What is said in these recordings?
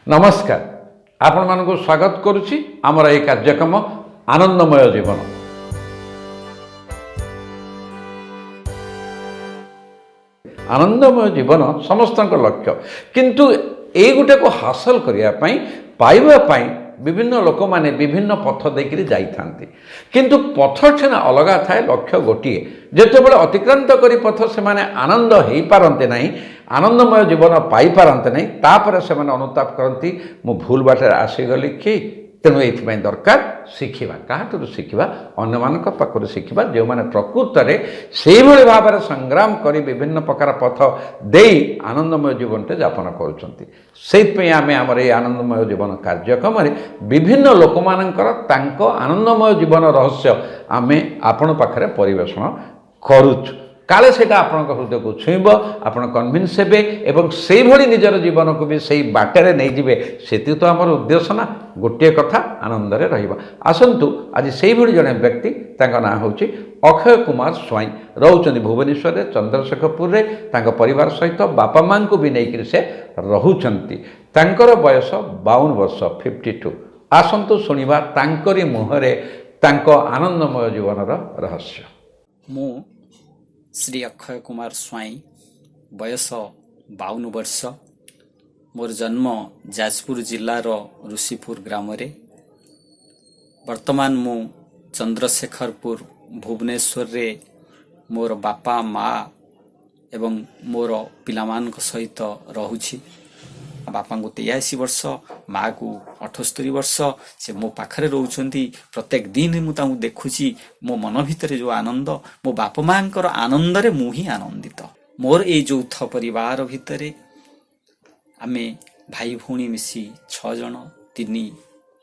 ନମସ୍କାର, ଆପଣମାନଙ୍କୁ ସ୍ୱାଗତ କରୁଛି ଆମର ଏହି କାର୍ଯ୍ୟକ୍ରମ ଆନନ୍ଦମୟ ଜୀବନ। ଆନନ୍ଦମୟ ଜୀବନ ସମସ୍ତଙ୍କ ଲକ୍ଷ୍ୟ, କିନ୍ତୁ ଏଇଗୁଟାକୁ ହାସଲ କରିବା ପାଇଁ, ପାଇବା ପାଇଁ ବିଭିନ୍ନ ଲୋକମାନେ ବିଭିନ୍ନ ପଥ ଦେଇକରି ଯାଇଥାନ୍ତି। କିନ୍ତୁ ପଥ ସିନା ଅଲଗା ଥାଏ, ଲକ୍ଷ୍ୟ ଗୋଟିଏ। ଯେତେବେଳେ ଅତିକ୍ରାନ୍ତ କରି ପଥ ସେମାନେ ଆନନ୍ଦ ହେଇପାରନ୍ତି ନାହିଁ, ଆନନ୍ଦମୟ ଜୀବନ ପାଇପାରନ୍ତି ନାହିଁ, ତାପରେ ସେମାନେ ଅନୁତାପ କରନ୍ତି, ମୁଁ ଭୁଲ ବାଟରେ ଆସିଗଲି କି। ତେଣୁ ଏଇଥିପାଇଁ ଦରକାର ଶିଖିବା। କାହାଠାରୁ ଶିଖିବା? ଅନ୍ୟମାନଙ୍କ ପାଖରୁ ଶିଖିବା, ଯେଉଁମାନେ ପ୍ରକୃତରେ ସେଇଭଳି ଭାବରେ ସଂଗ୍ରାମ କରି ବିଭିନ୍ନ ପ୍ରକାର ପଥ ଦେଇ ଆନନ୍ଦମୟ ଜୀବନଟେ ଯାପନ କରୁଛନ୍ତି। ସେଇଥିପାଇଁ ଆମେ ଆମର ଏଇ ଆନନ୍ଦମୟ ଜୀବନ କାର୍ଯ୍ୟକ୍ରମରେ ବିଭିନ୍ନ ଲୋକମାନଙ୍କର ତାଙ୍କ ଆନନ୍ଦମୟ ଜୀବନ ରହସ୍ୟ ଆମେ ଆପଣ ପାଖରେ ପରିବେଷଣ କରୁଛୁ। କାଳେ ସେଇଟା ଆପଣଙ୍କ ହୃଦୟକୁ ଛୁଇଁବ, ଆପଣ କନଭିନ୍ସ ହେବେ ଏବଂ ସେଇଭଳି ନିଜର ଜୀବନକୁ ବି ସେଇ ବାଟରେ ନେଇଯିବେ। ସେତିକି ତ ଆମର ଉଦ୍ଦେଶ୍ୟ ନା, ଗୋଟିଏ କଥା, ଆନନ୍ଦରେ ରହିବା। ଆସନ୍ତୁ ଆଜି ସେଇଭଳି ଜଣେ ବ୍ୟକ୍ତି, ତାଙ୍କ ନାଁ ହେଉଛି ଅକ୍ଷୟ କୁମାର ସ୍ୱାଇଁ, ରହୁଛନ୍ତି ଭୁବନେଶ୍ୱରରେ ଚନ୍ଦ୍ରଶେଖରପୁରରେ। ତାଙ୍କ ପରିବାର ସହିତ ବାପା ମାଆଙ୍କୁ ବି ନେଇକରି ସେ ରହୁଛନ୍ତି। ତାଙ୍କର ବୟସ 52 ବର୍ଷ, 52। ଆସନ୍ତୁ ଶୁଣିବା ତାଙ୍କରି ମୁହଁରେ ତାଙ୍କ ଆନନ୍ଦମୟ ଜୀବନର ରହସ୍ୟ। ମୁଁ ଶ୍ରୀ ଅକ୍ଷୟ କୁମାର ସ୍ୱାଇଁ, ବୟସ 52 ବର୍ଷ। ମୋର ଜନ୍ମ ଯାଜପୁର ଜିଲ୍ଲାର ଋଷିପୁର ଗ୍ରାମରେ। ବର୍ତ୍ତମାନ ମୁଁ ଚନ୍ଦ୍ରଶେଖରପୁର ଭୁବନେଶ୍ୱରରେ ମୋର ବାପା ମା ଏବଂ ମୋର ପିଲାମାନଙ୍କ ସହିତ ରହୁଛି। ବାପାଙ୍କୁ 83 ବର୍ଷ, ମାଆକୁ 78 ବର୍ଷ। ସେ ମୋ ପାଖରେ ରହୁଛନ୍ତି। ପ୍ରତ୍ୟେକ ଦିନ ମୁଁ ତାଙ୍କୁ ଦେଖୁଛି। ମୋ ମନ ଭିତରେ ଯେଉଁ ଆନନ୍ଦ, ମୋ ବାପା ମାଆଙ୍କର ଆନନ୍ଦରେ ମୁଁ ହିଁ ଆନନ୍ଦିତ। ମୋର ଏଇ ଯୌଥ ପରିବାର ଭିତରେ ଆମେ ଭାଇ ଭଉଣୀ ମିଶି 6 ଜଣ, 3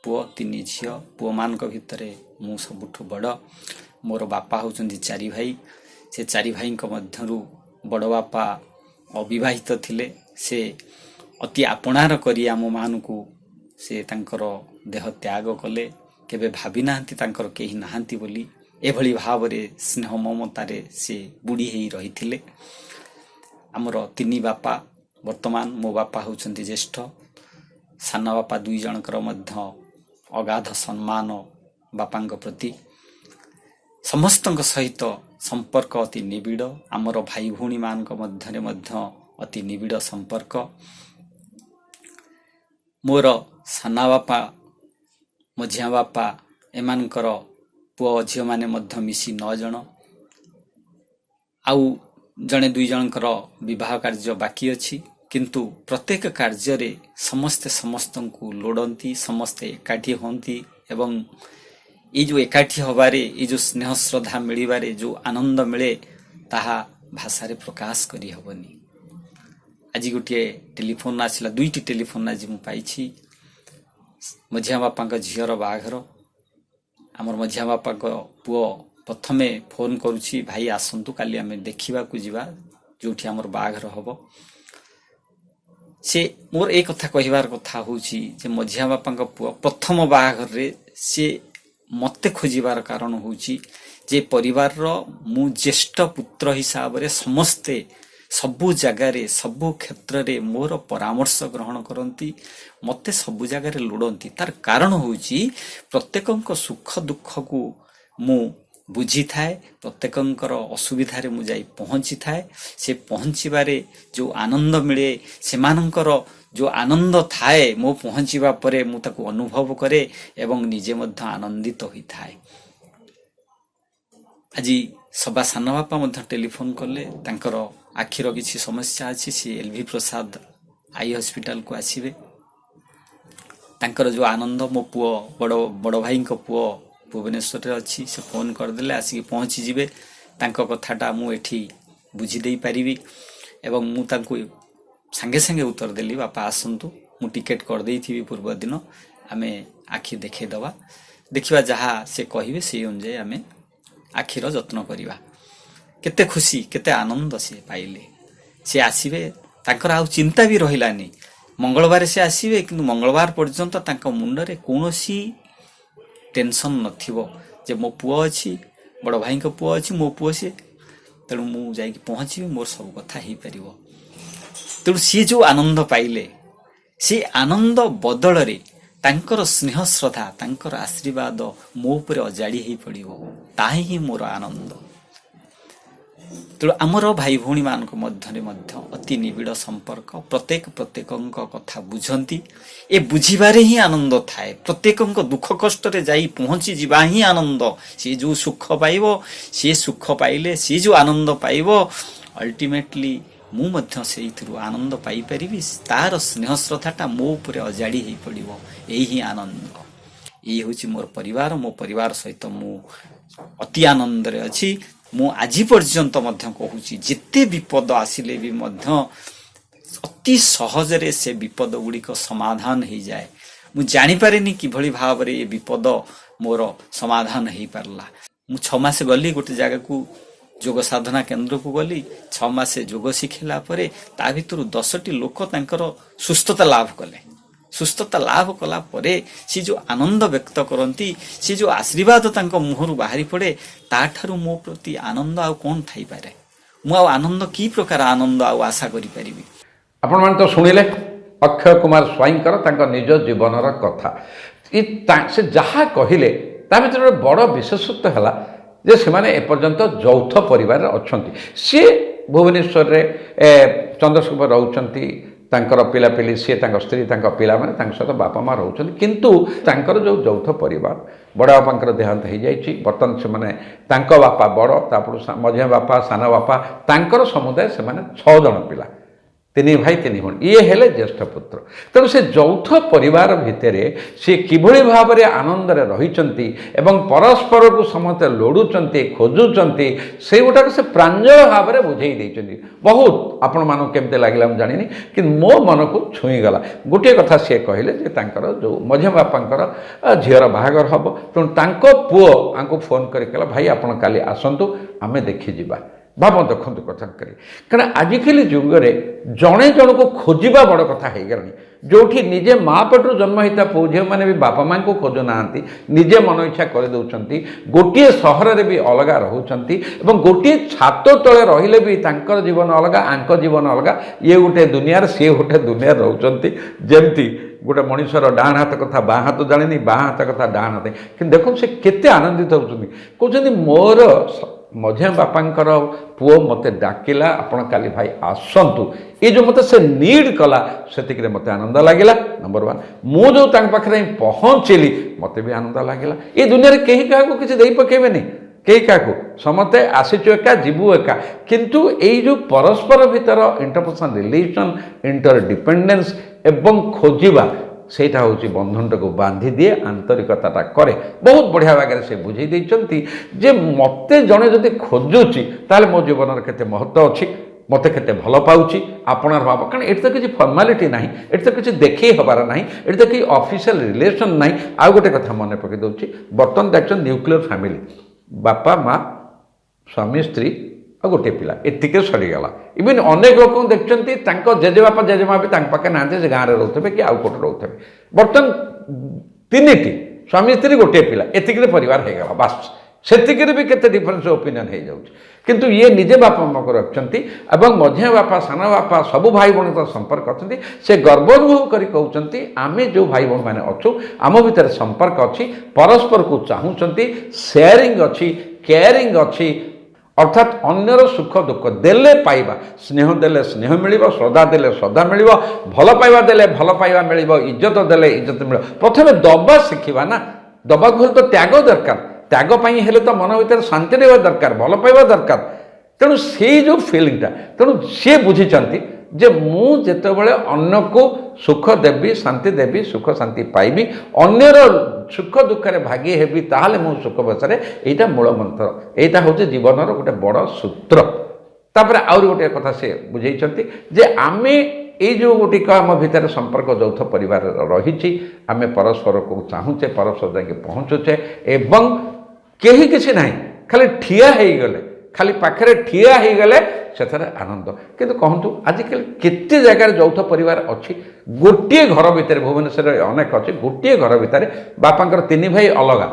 ପୁଅ 3 ଝିଅ। ପୁଅମାନଙ୍କ ଭିତରେ ମୁଁ ସବୁଠୁ ବଡ଼। ମୋର ବାପା ହେଉଛନ୍ତି 4 ଭାଇ। ସେ 4 ଭାଇଙ୍କ ମଧ୍ୟରୁ ବଡ଼ ବାପା ଅବିବାହିତ ଥିଲେ। ସେ ଅତି ଆପଣାର କରି ଆମମାନଙ୍କୁ ସେ ତାଙ୍କର ଦେହ ତ୍ୟାଗ କଲେ। କେବେ ଭାବି ନାହାନ୍ତି ତାଙ୍କର କେହି ନାହାନ୍ତି ବୋଲି। ଏଭଳି ଭାବରେ ସ୍ନେହ ମମତାରେ ସେ ବୁଡ଼ି ହେଇ ରହିଥିଲେ। ଆମର 3 ବାପା, ବର୍ତ୍ତମାନ ମୋ ବାପା ହେଉଛନ୍ତି ଜ୍ୟେଷ୍ଠ। ସାନ ବାପା 2 ଜଣଙ୍କର ମଧ୍ୟ ଅଗାଧ ସମ୍ମାନ ବାପାଙ୍କ ପ୍ରତି। ସମସ୍ତଙ୍କ ସହିତ ସମ୍ପର୍କ ଅତି ନିବିଡ଼। ଆମର ଭାଇ ଭଉଣୀମାନଙ୍କ ମଧ୍ୟରେ ମଧ୍ୟ ଅତି ନିବିଡ଼ ସମ୍ପର୍କ। ମୋର ସାନ ବାପା, ମଝିଆ ବାପା, ଏମାନଙ୍କର ପୁଅ ଝିଅମାନେ ମଧ୍ୟ ମିଶି 9 ଜଣ। ଆଉ ଜଣେ 2 ଜଣଙ୍କର ବିବାହ କାର୍ଯ୍ୟ ବାକି ଅଛି। କିନ୍ତୁ ପ୍ରତ୍ୟେକ କାର୍ଯ୍ୟରେ ସମସ୍ତେ ସମସ୍ତଙ୍କୁ ଲୋଡ଼ନ୍ତି, ସମସ୍ତେ ଏକାଠି ହୁଅନ୍ତି ଏବଂ ଏଇ ଯେଉଁ ଏକାଠି ହେବାରେ, ଏଇ ଯେଉଁ ସ୍ନେହ ଶ୍ରଦ୍ଧା ମିଳିବାରେ ଯେଉଁ ଆନନ୍ଦ ମିଳେ, ତାହା ଭାଷାରେ ପ୍ରକାଶ କରିହେବନି। ଆଜି ଗୋଟିଏ ଟେଲିଫୋନ୍ ଆସିଲା, 2ଟି ଟେଲିଫୋନ୍ ଆଜି ମୁଁ ପାଇଛି। ମଝିଆ ବାପାଙ୍କ ଝିଅର ବାହାଘର। ଆମର ମଝିଆ ବାପାଙ୍କ ପୁଅ ପ୍ରଥମେ ଫୋନ୍ କରୁଛି, ଭାଇ ଆସନ୍ତୁ କାଲି ଆମେ ଦେଖିବାକୁ ଯିବା ଯେଉଁଠି ଆମର ବାହାଘର ହେବ। ସେ ମୋର ଏଇ କଥା କହିବାର କଥା ହେଉଛି ଯେ ମଝିଆ ବାପାଙ୍କ ପୁଅ ପ୍ରଥମ ବାହାଘରରେ ସେ ମୋତେ ଖୋଜିବାର କାରଣ ହେଉଛି ଯେ ପରିବାରର ମୁଁ ଜ୍ୟେଷ୍ଠ ପୁତ୍ର ହିସାବରେ ସମସ୍ତେ ସବୁ ଜାଗାରେ ସବୁ କ୍ଷେତ୍ରରେ ମୋର ପରାମର୍ଶ ଗ୍ରହଣ କରନ୍ତି, ମୋତେ ସବୁ ଜାଗାରେ ଲୋଡ଼ନ୍ତି। ତାର କାରଣ ହେଉଛି ପ୍ରତ୍ୟେକଙ୍କ ସୁଖ ଦୁଃଖକୁ ମୁଁ ବୁଝିଥାଏ, ପ୍ରତ୍ୟେକଙ୍କର ଅସୁବିଧାରେ ମୁଁ ଯାଇ ପହଞ୍ଚିଥାଏ। ସେ ପହଞ୍ଚିବାରେ ଯେଉଁ ଆନନ୍ଦ ମିଳେ, ସେମାନଙ୍କର ଯେଉଁ ଆନନ୍ଦ ଥାଏ, ମୋ ପହଞ୍ଚିବା ପରେ ମୁଁ ତାକୁ ଅନୁଭବ କରେ ଏବଂ ନିଜେ ମଧ୍ୟ ଆନନ୍ଦିତ ହୋଇଥାଏ। ଆଜି ସବା ସାନ ବାପା ମଧ୍ୟ ଟେଲିଫୋନ୍ କଲେ, ତାଙ୍କର ଆଖିର କିଛି ସମସ୍ୟା ଅଛି, ସେ ଏଲ୍ ଭି ପ୍ରସାଦ I ହସ୍ପିଟାଲକୁ ଆସିବେ। ତାଙ୍କର ଯେଉଁ ଆନନ୍ଦ, ମୋ ପୁଅ ବଡ଼ ଭାଇଙ୍କ ପୁଅ ଭୁବନେଶ୍ୱରରେ ଅଛି, ସେ ଫୋନ୍ କରିଦେଲେ ଆସିକି ପହଞ୍ଚିଯିବେ। ତାଙ୍କ କଥାଟା ମୁଁ ଏଠି ବୁଝି ଦେଇପାରିବି ଏବଂ ମୁଁ ତାଙ୍କୁ ସାଙ୍ଗେ ସାଙ୍ଗେ ଉତ୍ତର ଦେଲି, ବାପା ଆସନ୍ତୁ, ମୁଁ ଟିକେଟ୍ କରିଦେଇଥିବି ପୂର୍ବ ଦିନ, ଆମେ ଆଖି ଦେଖେଇଦେବା, ଦେଖିବା ଯାହା ସେ କହିବେ ସେଇ ଅନୁଯାୟୀ ଆମେ ଆଖିର ଯତ୍ନ କରିବା। କେତେ ଖୁସି, କେତେ ଆନନ୍ଦ ସେ ପାଇଲେ। ସେ ଆସିବେ, ତାଙ୍କର ଆଉ ଚିନ୍ତା ବି ରହିଲାନି। ମଙ୍ଗଳବାର ସେ ଆସିବେ, କିନ୍ତୁ ମଙ୍ଗଳବାର ପର୍ଯ୍ୟନ୍ତ ତାଙ୍କ ମୁଣ୍ଡରେ କୌଣସି ଟେନସନ୍ ନଥିବ ଯେ ମୋ ପୁଅ ଅଛି, ବଡ଼ ଭାଇଙ୍କ ପୁଅ ଅଛି, ମୋ ପୁଅ ସିଏ, ତେଣୁ ମୁଁ ଯାଇକି ପହଞ୍ଚିବି, ମୋର ସବୁ କଥା ହେଇପାରିବ। ତେଣୁ ସିଏ ଯେଉଁ ଆନନ୍ଦ ପାଇଲେ, ସେ ଆନନ୍ଦ ବଦଳରେ ତାଙ୍କର ସ୍ନେହ ଶ୍ରଦ୍ଧା, ତାଙ୍କର ଆଶୀର୍ବାଦ ମୋ ଉପରେ ଅଜାଡ଼ି ହେଇ ପଡ଼ିବ, ତାହା ହିଁ ମୋର ଆନନ୍ଦ। ତେଣୁ ଆମର ଭାଇ ଭଉଣୀମାନଙ୍କ ମଧ୍ୟରେ ମଧ୍ୟ ଅତି ନିବିଡ଼ ସମ୍ପର୍କ। ପ୍ରତ୍ୟେକ ପ୍ରତ୍ୟେକଙ୍କ କଥା ବୁଝନ୍ତି। ଏ ବୁଝିବାରେ ହିଁ ଆନନ୍ଦ ଥାଏ। ପ୍ରତ୍ୟେକଙ୍କ ଦୁଃଖ କଷ୍ଟରେ ଯାଇ ପହଞ୍ଚି ଯିବା ହିଁ ଆନନ୍ଦ। ସିଏ ଯେଉଁ ସୁଖ ପାଇବ, ସିଏ ସୁଖ ପାଇଲେ ସିଏ ଯେଉଁ ଆନନ୍ଦ ପାଇବ, ଅଲ୍ଟିମେଟଲି ମୁଁ ମଧ୍ୟ ସେଇଥିରୁ ଆନନ୍ଦ ପାଇପାରିବି। ତାର ସ୍ନେହ ଶ୍ରଦ୍ଧାଟା ମୋ ଉପରେ ଅଜାଡ଼ି ହେଇ ପଡ଼ିବ, ଏଇ ହିଁ ଆନନ୍ଦ। ଏଇ ହେଉଛି ମୋର ପରିବାର। ମୋ ପରିବାର ସହିତ ମୁଁ ଅତି ଆନନ୍ଦରେ ଅଛି। ମୁଁ ଆଜି ପର୍ଯ୍ୟନ୍ତ ମଧ୍ୟ କହୁଛି, ଯେତେ ବିପଦ ଆସିଲେ ବି ମଧ୍ୟ ଅତି ସହଜରେ ସେ ବିପଦ ଗୁଡ଼ିକ ସମାଧାନ ହେଇଯାଏ। ମୁଁ ଜାଣିପାରେନି କିଭଳି ଭାବରେ ଏ ବିପଦ ମୋର ସମାଧାନ ହେଇପାରିଲା। ମୁଁ 6 ମାସ ଗଲି ଗୋଟେ ଜାଗାକୁ, ଯୋଗ ସାଧନା କେନ୍ଦ୍ରକୁ ଗଲି। 6 ମାସ ଯୋଗ ଶିଖିଲା ପରେ ତା ଭିତରୁ 10ଟି ଲୋକ ତାଙ୍କର ସୁସ୍ଥତା ଲାଭ କଲେ। ସୁସ୍ଥତା ଲାଭ କଲା ପରେ ସେ ଯେଉଁ ଆନନ୍ଦ ବ୍ୟକ୍ତ କରନ୍ତି, ସେ ଯେଉଁ ଆଶୀର୍ବାଦ ତାଙ୍କ ମୁହଁରୁ ବାହାରି ପଡ଼େ, ତାଠାରୁ ମୋ ପ୍ରତି ଆନନ୍ଦ ଆଉ କ'ଣ ଥାଇପାରେ? ମୁଁ ଆଉ ଆନନ୍ଦ, କି ପ୍ରକାର ଆନନ୍ଦ ଆଉ ଆଶା କରିପାରିବି? ଆପଣମାନେ ତ ଶୁଣିଲେ ଅକ୍ଷୟ କୁମାର ସ୍ୱାଇଁଙ୍କର ତାଙ୍କ ନିଜ ଜୀବନର କଥା। ସେ ଯାହା କହିଲେ, ତା ଭିତରେ ଗୋଟେ ବଡ଼ ବିଶେଷତ୍ୱ ହେଲା ଯେ ସେମାନେ ଏପର୍ଯ୍ୟନ୍ତ ଯୌଥ ପରିବାରରେ ଅଛନ୍ତି। ସିଏ ଭୁବନେଶ୍ୱରରେ ଚନ୍ଦ୍ରଶେଖର ରହୁଛନ୍ତି। ତାଙ୍କର ପିଲାପିଲି, ସିଏ, ତାଙ୍କ ସ୍ତ୍ରୀ, ତାଙ୍କ ପିଲାମାନେ, ତାଙ୍କ ସହିତ ବାପା ମା ରହୁଛନ୍ତି। କିନ୍ତୁ ତାଙ୍କର ଯେଉଁ ଯୌଥ ପରିବାର, ବଡ଼ ବାପାଙ୍କର ଦେହାନ୍ତ ହେଇଯାଇଛି। ବର୍ତ୍ତମାନ ସେମାନେ ତାଙ୍କ ବାପା ବଡ଼, ତାପରୁ ମଝିଆ ବାପା, ସାନ ବାପା, ତାଙ୍କର ସମୁଦାୟ ସେମାନେ ଛଅ ଜଣ ପିଲା, ତିନି ଭାଇ ତିନି ଭଉଣୀ। ଇଏ ହେଲେ ଜ୍ୟେଷ୍ଠ ପୁତ୍ର। ତେଣୁ ସେ ଯୌଥ ପରିବାର ଭିତରେ ସିଏ କିଭଳି ଭାବରେ ଆନନ୍ଦରେ ରହିଛନ୍ତି ଏବଂ ପରସ୍ପରକୁ ସମସ୍ତେ ଲୋଡ଼ୁଛନ୍ତି, ଖୋଜୁଛନ୍ତି, ସେଇଗୁଟାକୁ ସେ ପ୍ରାଞ୍ଜଳ ଭାବରେ ବୁଝେଇ ଦେଇଛନ୍ତି। ବହୁତ ଆପଣମାନଙ୍କୁ କେମିତି ଲାଗିଲା ମୁଁ ଜାଣିନି, କିନ୍ତୁ ମୋ ମନକୁ ଛୁଇଁଗଲା। ଗୋଟିଏ କଥା ସିଏ କହିଲେ ଯେ ତାଙ୍କର ଯେଉଁ ମଝିଆ ବାପାଙ୍କର ଝିଅର ବାହାଘର ହେବ, ତେଣୁ ତାଙ୍କ ପୁଅ ଆଙ୍କୁ ଫୋନ୍ କରି କହିଲା, "ଭାଇ, ଆପଣ କାଲି ଆସନ୍ତୁ, ଆମେ ଦେଖିଯିବା।" ଭାବ ଦେଖନ୍ତୁ କଥା କରି, କାରଣ ଆଜିକାଲି ଯୁଗରେ ଜଣେ ଜଣକୁ ଖୋଜିବା ବଡ଼ କଥା ହେଇଗଲାଣି। ଯେଉଁଠି ନିଜେ ମା ପେଟରୁ ଜନ୍ମ ହେଇଥିବା ପୁଅ ଝିଅମାନେ ବି ବାପା ମାଆଙ୍କୁ ଖୋଜୁନାହାନ୍ତି, ନିଜେ ମନ ଇଚ୍ଛା କରିଦେଉଛନ୍ତି। ଗୋଟିଏ ସହରରେ ବି ଅଲଗା ରହୁଛନ୍ତି ଏବଂ ଗୋଟିଏ ଛାତ ତଳେ ରହିଲେ ବି ତାଙ୍କର ଜୀବନ ଅଲଗା, ଆଙ୍କ ଜୀବନ ଅଲଗା। ଇଏ ଗୋଟେ ଦୁନିଆରେ, ସିଏ ଗୋଟେ ଦୁନିଆରେ ରହୁଛନ୍ତି। ଯେମିତି ଗୋଟେ ମଣିଷର ଡାହାଣ ହାତ କଥା ବାଁ ହାତ ଜାଣିନି, ବାଁ ହାତ କଥା ଡାହାଣ ହାତ। କିନ୍ତୁ ଦେଖନ୍ତୁ, ସେ କେତେ ଆନନ୍ଦିତ ହେଉଛନ୍ତି। କହୁଛନ୍ତି, ମୋର ମଝିଆ ବାପାଙ୍କର ପୁଅ ମୋତେ ଡାକିଲା, "ଆପଣ କାଲି ଭାଇ ଆସନ୍ତୁ।" ଏ ଯେଉଁ ମୋତେ ସେ ନିଡ୍ କଲା, ସେତିକିରେ ମୋତେ ଆନନ୍ଦ ଲାଗିଲା, ନମ୍ବର ୱାନ୍। ମୁଁ ଯେଉଁ ତାଙ୍କ ପାଖରେ ଯାଇ ପହଞ୍ଚିଲି, ମୋତେ ବି ଆନନ୍ଦ ଲାଗିଲା। ଏ ଦୁନିଆରେ କେହି କାହାକୁ କିଛି ଦେଇ ପକେଇବେନି, କେହି କାହାକୁ। ସମସ୍ତେ ଆସିଛୁ ଏକା, ଯିବୁ ଏକା। କିନ୍ତୁ ଏଇ ଯେଉଁ ପରସ୍ପର ଭିତର ଇଣ୍ଟରପର୍ସନାଲ ରିଲେସନ୍, ଇଣ୍ଟର ଡିପେଣ୍ଡେନ୍ସ ଏବଂ ଖୋଜିବା, ସେଇଟା ହେଉଛି ବନ୍ଧନଟାକୁ ବାନ୍ଧି ଦିଏ, ଆନ୍ତରିକତାଟା କରେ। ବହୁତ ବଢ଼ିଆ ଭାବରେ ସେ ବୁଝେଇ ଦେଇଛନ୍ତି ଯେ ମୋତେ ଜଣେ ଯଦି ଖୋଜୁଛି, ତାହେଲେ ମୋ ଜୀବନର କେତେ ମହତ୍ତ୍ୱ ଅଛି, ମୋତେ କେତେ ଭଲ ପାଉଛି, ଆପଣାର ଭାବ। କାରଣ ଏଠି ତ କିଛି ଫର୍ମାଲିଟି ନାହିଁ, ଏଠି ତ କିଛି ଦେଖେଇ ହେବାର ନାହିଁ, ଏଠି ତ କିଛି ଅଫିସିଆଲ ରିଲେସନ୍ ନାହିଁ। ଆଉ ଗୋଟେ କଥା ମନେ ପକାଇ ଦେଉଛି। ବର୍ତ୍ତମାନ ଦେଖୁଛନ୍ତି ନ୍ୟୁକ୍ଲିୟର ଫ୍ୟାମିଲି, ବାପା ମା, ସ୍ୱାମୀ ସ୍ତ୍ରୀ ଆଉ ଗୋଟିଏ ପିଲା, ଏତିକି ସରିଗଲା। ଇଭିନ୍ ଅନେକ ଲୋକଙ୍କୁ ଦେଖୁଛନ୍ତି, ତାଙ୍କ ଜେଜେବାପା ଜେଜେମା ବି ତାଙ୍କ ପାଖରେ ନାହାନ୍ତି। ସେ ଗାଁରେ ରହୁଥିବେ କି ଆଉ କେଉଁଠି ରହୁଥିବେ। ବର୍ତ୍ତମାନ ତିନିଟି, ସ୍ୱାମୀ ସ୍ତ୍ରୀ ଗୋଟିଏ ପିଲା, ଏତିକିରେ ପରିବାର ହେଇଗଲା, ବାସ୍। ସେତିକିରେ ବି କେତେ ଡିଫରେନ୍ସ ଓପିନିଅନ୍ ହେଇଯାଉଛି। କିନ୍ତୁ ଇଏ ନିଜେ ବାପା ମାଆକୁ ରଖିଛନ୍ତି ଏବଂ ମଝିଆ ବାପା, ସାନ ବାପା, ସବୁ ଭାଇ ଭଉଣୀଙ୍କ ସମ୍ପର୍କ ଅଛନ୍ତି। ସେ ଗର୍ବ ଅନୁଭବ କରି କହୁଛନ୍ତି, ଆମେ ଯେଉଁ ଭାଇ ଭଉଣୀମାନେ ଅଛୁ, ଆମ ଭିତରେ ସମ୍ପର୍କ ଅଛି, ପରସ୍ପରକୁ ଚାହୁଁଛନ୍ତି, ସେୟାରିଂ ଅଛି, କେୟାରିଂ ଅଛି। ଅର୍ଥାତ୍ ଅନ୍ୟର ସୁଖ ଦୁଃଖ ଦେଲେ ପାଇବା, ସ୍ନେହ ଦେଲେ ସ୍ନେହ ମିଳିବ, ଶ୍ରଦ୍ଧା ଦେଲେ ଶ୍ରଦ୍ଧା ମିଳିବ, ଭଲ ପାଇବା ଦେଲେ ଭଲ ପାଇବା ମିଳିବ, ଇଜ୍ଜତ ଦେଲେ ଇଜ୍ଜତ ମିଳିବ। ପ୍ରଥମେ ଦବା ଶିଖିବା ନା। ଦବାକୁ ହେଲେ ତ ତ୍ୟାଗ ଦରକାର। ତ୍ୟାଗ ପାଇଁ ହେଲେ ତ ମନ ଭିତରେ ଶାନ୍ତି ରହିବା ଦରକାର, ଭଲ ପାଇବା ଦରକାର। ତେଣୁ ସେଇ ଯେଉଁ ଫିଲିଂଟା, ତେଣୁ ସିଏ ବୁଝିଛନ୍ତି ଯେ ମୁଁ ଯେତେବେଳେ ଅନ୍ୟକୁ ସୁଖ ଦେବି, ଶାନ୍ତି ଦେବି, ସୁଖ ଶାନ୍ତି ପାଇବି, ଅନ୍ୟର ସୁଖ ଦୁଃଖରେ ଭାଗି ହେବି, ତାହେଲେ ମୁଁ ସୁଖ ବସାରେ। ଏଇଟା ମୂଳ ମନ୍ତ୍ର, ଏଇଟା ହେଉଛି ଜୀବନର ଗୋଟେ ବଡ଼ ସୂତ୍ର। ତାପରେ ଆହୁରି ଗୋଟିଏ କଥା ସେ ବୁଝେଇଛନ୍ତି ଯେ ଆମେ ଏଇ ଯେଉଁ ଗୋଟିକ ଆମ ଭିତରେ ସମ୍ପର୍କ ଯୌଥ ପରିବାରର ରହିଛି, ଆମେ ପରସ୍ପରକୁ ଚାହୁଁଛେ, ପରସ୍ପର ଯାଇକି ପହଞ୍ଚୁଛେ ଏବଂ କେହି କିଛି ନାହିଁ, ଖାଲି ଠିଆ ହେଇଗଲେ, ଖାଲି ପାଖରେ ଠିଆ ହେଇଗଲେ ସେଥିରେ ଆନନ୍ଦ। କିନ୍ତୁ କହନ୍ତୁ, ଆଜିକାଲି କେତେ ଜାଗାରେ ଯୌଥ ପରିବାର ଅଛି? ଗୋଟିଏ ଘର ଭିତରେ, ଭୁବନେଶ୍ୱରରେ ଅନେକ ଅଛି, ଗୋଟିଏ ଘର ଭିତରେ ବାପାଙ୍କର ତିନି ଭାଇ ଅଲଗା,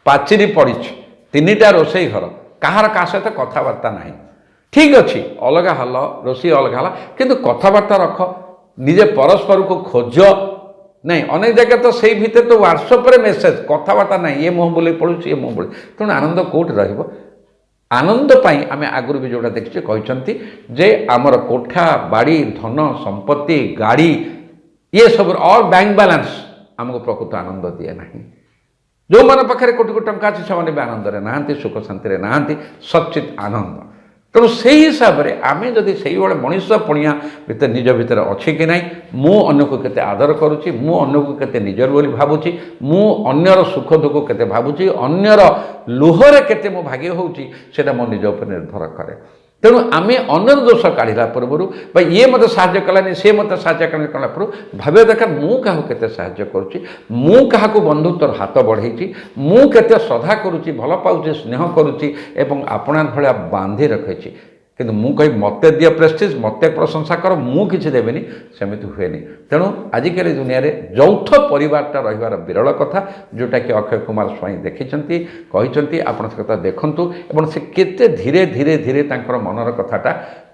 ପାଚିରି ପଡ଼ିଛି, ତିନିଟା ରୋଷେଇ ଘର, କାହାର କାହା ସହିତ କଥାବାର୍ତ୍ତା ନାହିଁ। ଠିକ୍ ଅଛି, ଅଲଗା ହେଲ, ରୋଷେଇ ଅଲଗା ହେଲା, କିନ୍ତୁ କଥାବାର୍ତ୍ତା ରଖ। ନିଜେ ପରସ୍ପରକୁ ଖୋଜ। ନାଇଁ, ଅନେକ ଜାଗା ତ ସେଇ ଭିତରେ ତ ହ୍ୱାଟ୍ସଆପ୍ରେ ମେସେଜ୍, କଥାବାର୍ତ୍ତା ନାହିଁ। ଇଏ ମୁହଁ ବୁଲେଇ ପଳଉଛି, ଇଏ ମୁହଁ ବୁଲେଇ। ତେଣୁ ଆନନ୍ଦ କେଉଁଠି ରହିବ? ଆନନ୍ଦ ପାଇଁ ଆମେ ଆଗରୁ ବି ଯେଉଁଟା ଦେଖିଛେ, କହିଛନ୍ତି ଯେ ଆମର କୋଠା, ବାଡ଼ି, ଧନ ସମ୍ପତ୍ତି, ଗାଡ଼ି, ଇଏ ସବୁ ଅଲ୍ ବ୍ୟାଙ୍କ ବାଲାନ୍ସ ଆମକୁ ପ୍ରକୃତ ଆନନ୍ଦ ଦିଏ ନାହିଁ। ଯେଉଁମାନଙ୍କ ପାଖରେ କୋଟି କୋଟି ଟଙ୍କା ଅଛି, ସେମାନେ ବି ଆନନ୍ଦରେ ନାହାନ୍ତି, ସୁଖ ଶାନ୍ତିରେ ନାହାନ୍ତି, ସଚିତ ଆନନ୍ଦ। ତେଣୁ ସେଇ ହିସାବରେ ଆମେ ଯଦି ସେଇଭଳି ମଣିଷ ପଣିଆ ଭିତରେ ନିଜ ଭିତରେ ଅଛି କି ନାହିଁ, ମୁଁ ଅନ୍ୟକୁ କେତେ ଆଦର କରୁଛି, ମୁଁ ଅନ୍ୟକୁ କେତେ ନିଜର ବୋଲି ଭାବୁଛି, ମୁଁ ଅନ୍ୟର ସୁଖ ଦୁଃଖ କେତେ ଭାବୁଛି, ଅନ୍ୟର ଲୁହରେ କେତେ ମୁଁ ଭାଗି ହେଉଛି, ସେଇଟା ମୋ ନିଜ ଉପରେ ନିର୍ଭର କରେ। ତେଣୁ ଆମେ ଅନ୍ୟର ଦୋଷ କାଢ଼ିଲା ପୂର୍ବରୁ ବା ଇଏ ମୋତେ ସାହାଯ୍ୟ କଲାନି, ସିଏ ମୋତେ ସାହାଯ୍ୟ କଲାନି କଲା ପୂର୍ବରୁ ଭାବିବା ଦରକାର, ମୁଁ କାହାକୁ କେତେ ସାହାଯ୍ୟ କରୁଛି, ମୁଁ କାହାକୁ ବନ୍ଧୁତ୍ୱର ହାତ ବଢ଼େଇଛି, ମୁଁ କେତେ ଶ୍ରଦ୍ଧା କରୁଛି, ଭଲ ପାଉଛି, ସ୍ନେହ କରୁଛି ଏବଂ ଆପଣାର ଭଳିଆ ବାନ୍ଧି ରଖିଛି। କିନ୍ତୁ ମୁଁ କହିବି, ମୋତେ ଦିଅ ପ୍ରେଷ୍ଟିଜ୍, ମୋତେ ପ୍ରଶଂସା କର, ମୁଁ କିଛି ଦେବିନି, ସେମିତି ହୁଏନି। ତେଣୁ ଆଜିକାଲି ଦୁନିଆରେ ଯୌଥ ପରିବାରଟା ରହିବାର ବିରଳ କଥା, ଯେଉଁଟାକି ଅକ୍ଷୟ କୁମାର ସ୍ୱାଇଁ ଦେଖିଛନ୍ତି, କହିଛନ୍ତି। ଆପଣ ସେ କଥା ଦେଖନ୍ତୁ ଏବଂ ସେ କେତେ ଧୀରେ ଧୀରେ ଧୀରେ ତାଙ୍କର ମନର କଥାଟା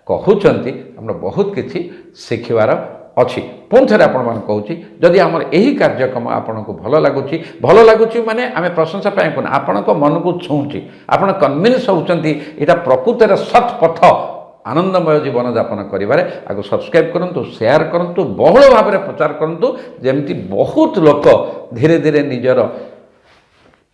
କହୁଛନ୍ତି। ଆମର ବହୁତ କିଛି ଶିଖିବାର ଅଛି। ପୁଣି ଥରେ ଆପଣମାନଙ୍କୁ କହୁଛି, ଯଦି ଆମର ଏହି କାର୍ଯ୍ୟକ୍ରମ ଆପଣଙ୍କୁ ଭଲ ଲାଗୁଛି, ଭଲ ଲାଗୁଛି ମାନେ ଆମେ ପ୍ରଶଂସା ପାଇଁ କହୁନୁ, ଆପଣଙ୍କ ମନକୁ ଛୁଉଁଛି, ଆପଣ କନଭିନ୍ସ ହେଉଛନ୍ତି ଏଇଟା ପ୍ରକୃତରେ ସତ୍ ପଥ ଆନନ୍ଦମୟ ଜୀବନଯାପନ କରିବାରେ, ଆକୁ ସବସ୍କ୍ରାଇବ୍ କରନ୍ତୁ, ସେୟାର କରନ୍ତୁ, ବହୁଳ ଭାବରେ ପ୍ରଚାର କରନ୍ତୁ, ଯେମିତି ବହୁତ ଲୋକ ଧୀରେ ଧୀରେ ନିଜର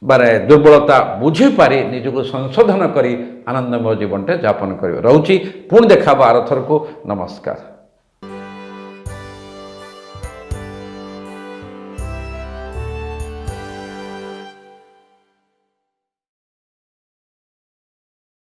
ମାନେ ଦୁର୍ବଳତା ବୁଝିପାରି ନିଜକୁ ସଂଶୋଧନ କରି ଆନନ୍ଦମୟ ଜୀବନଟେ ଯାପନ କରିବେ। ରହୁଛି, ପୁଣି ଦେଖା ହେବ ଆରଥରକୁ। ନମସ୍କାର।